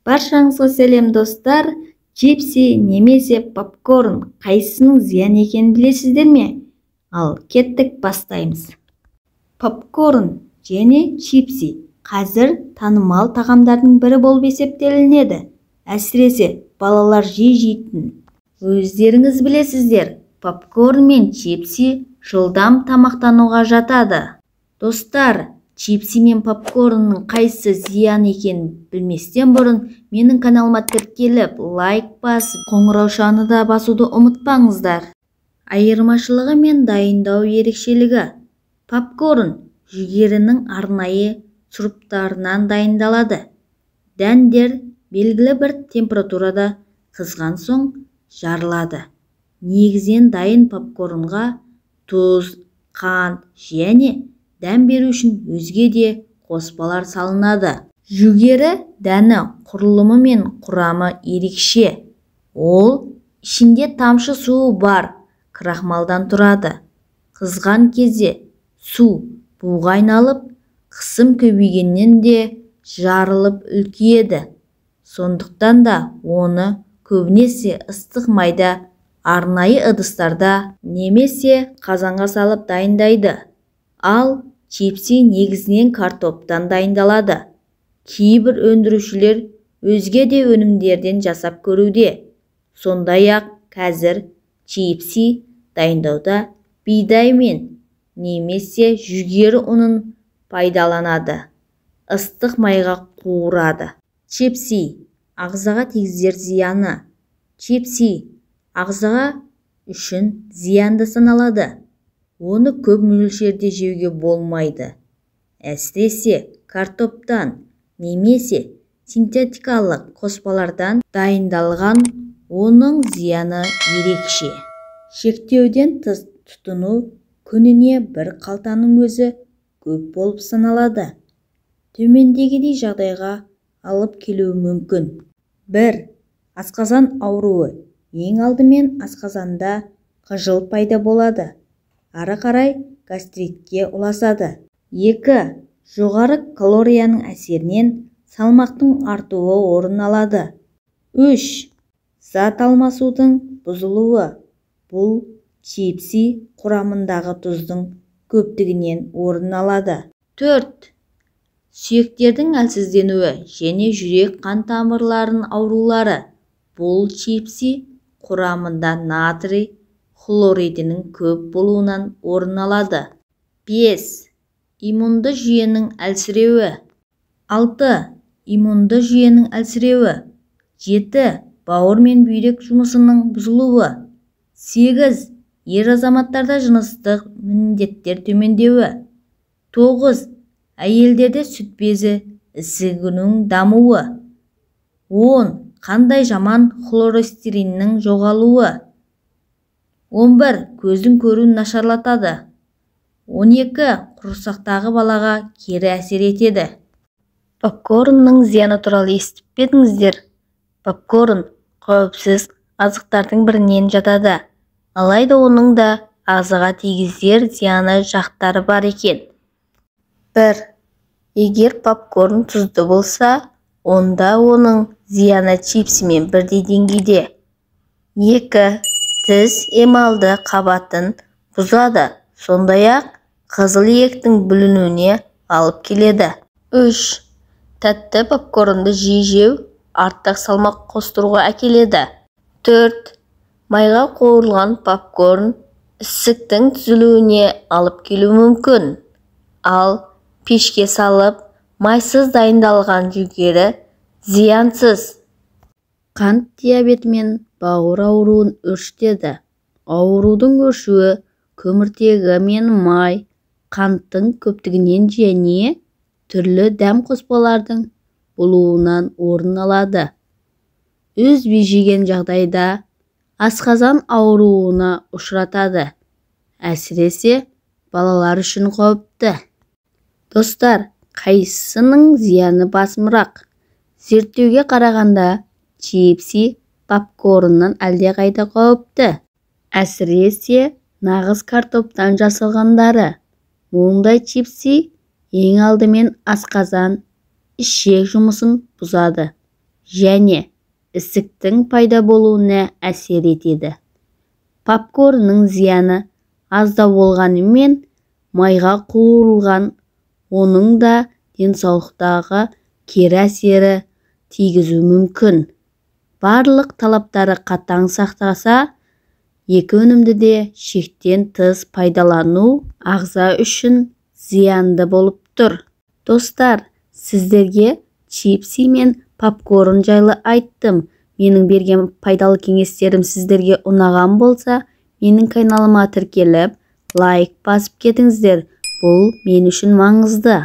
Баршаңызға сәлем, достар! Чипсы немесе попкорн, қайсысының зиян екенін білесіздер ме? Ал кеттік, бастаймыз. Попкорн және чипсы қазір танымал тағамдардың бірі болып есептелінеді. Әсіресе балалар жиі жейтін. Өздеріңіз білесіздер, попкорн мен чипсы жылдам тамақтануға жатады. Достар, чипсы мен попкорнның қайсысы зиян екенін білместен бұрын менің каналыма тіркеліп, лайк басып, қоңыраушаны да басуды ұмытпаңыздар. Айырмашылығы мен дайындау ерекшелігі. Попкорн жүгерінің арнайы сұрыптарынан дайындалады. Дәндер белгілі бір температурада қызған соң жарылады. Негізінен дайын попкорнға тұз, қант және дәм беру үшін өзге де қоспалар салынады. Жүгері дәні құрылымы мен құрамы ерекше. Ол ішінде тамшы суы бар крахмалдан тұрады. Қызған кезде су буға айналып, қысым көбейгеннен де жарылып үлкейеді. Сондықтан да оны көбінесе ыстық майда арнайы ыдыстарда немесе қазанға салып дайындайды. Ал чипсы негізінен картоптан дайындалады. Кейбір өндірушілер өзге де өнімдерден жасап көруде. Сондай-ақ қазір чипсы дайындауда бидай мен немесе жүгері ұнын пайдаланады. Ыстық майға қуырады. Чипсы ағзаға тигізер зияны. Чипсы ағзаға үшін зиянды саналады. Оны көп мөлшерде жеуге болмайды. Әсіресе картоптан немесе синтетикалық қоспалардан дайындалған оның зияны ерекше. Шектеуден тыс тұтыну күніне бір қалтаның өзі көп болып саналады. Төмендегідей жағдайға алып келуі мүмкін. 1. Асқазан ауруы. Ең алдымен асқазанда қыжыл пайда болады. Ары қарай гастритке ұласады. 2. Жоғары калорияның әсерінен салмақтың артуы орын алады. 3. Зат алмасудың бұзылуы. Бұл чипсы құрамындағы тұздың көптігінен орын алады. 4. Сүйектердің әлсізденуі және жүрек-қан тамырларының аурулары. Бұл чипсы құрамында натрий хлоридінің көп болуынан орын алады. 5. Иммунды жүйенің әлсіреуі. 6. Иммунды жүйенің әлсіреуі. 7. Бауыр мен бүйрек жұмысының бұзылуы. 8. Ер азаматтарда жыныстық міндеттер төмендеуі. 9. Әйелдерде сүт безі ісігінің дамуы. 10. Қандай жаман хлорестериннің жоғалуы. 11. Көздің көруін нашарлатады. 12. Құрсақтағы балаға кері әсер етеді. Попкорнның зияны туралы естіп пе едіңіздер? Попкорн қауіпсіз азықтардың бірінен жатады. Алайда оның да ағзаға тигізер зияны жақтары бар екен. 1. Егер попкорн тұзды болса, онда оның зияны чипсымен бірдей деңгейде. 2. Тіс эмальді қабатын бұзады, сондай-ақ қызыл иектің бүлінуіне алып келеді. 3. Тәтті попкорнды жиі жеу артық салмақ қостыруға әкеледі. 4. Майға қуырылған попкорн ісіктің түзілуіне алып келуі мүмкін. Ал пешке салып, майсыз дайындалған жүгері зиянсыз. Қант диабеті мен бауыр ауруын өршітеді. Аурудың өршуі көміртегі мен май, қанттың көптігінен және түрлі дәм қоспалардың болуынан орын алады. Үзбей жеген жағдайда асқазан ауруына ұшыратады. Әсіресе балалар үшін қауіпті. Достар, қайсысының зияны басымырақ? Зерттеуге қарағанда, чипсы попкорннан әлдеқайда қауіпті. Әсіресе нағыз картоптан жасалғандары. Мұндай чипсы ең алдымен асқазан, ішек жұмысын бұзады. және ісіктің пайда болуына әсер етеді. Попкорнның зияны аздау болғанымен, майға қуырылған оның да денсаулықтағы кері әсері тигізуі мүмкін. Барлық талаптары қатаң сақтаса, екі өнімді де шектен тыс пайдалану ағза үшін зиянды болып тұр. Достар, сіздерге чипсы мен попкорн жайлы айттым. Менің берген пайдалы кеңестерім сіздерге ұнаған болса, менің каналыма тіркеліп, лайк басып кетіңіздер. Бұл мен үшін маңызды.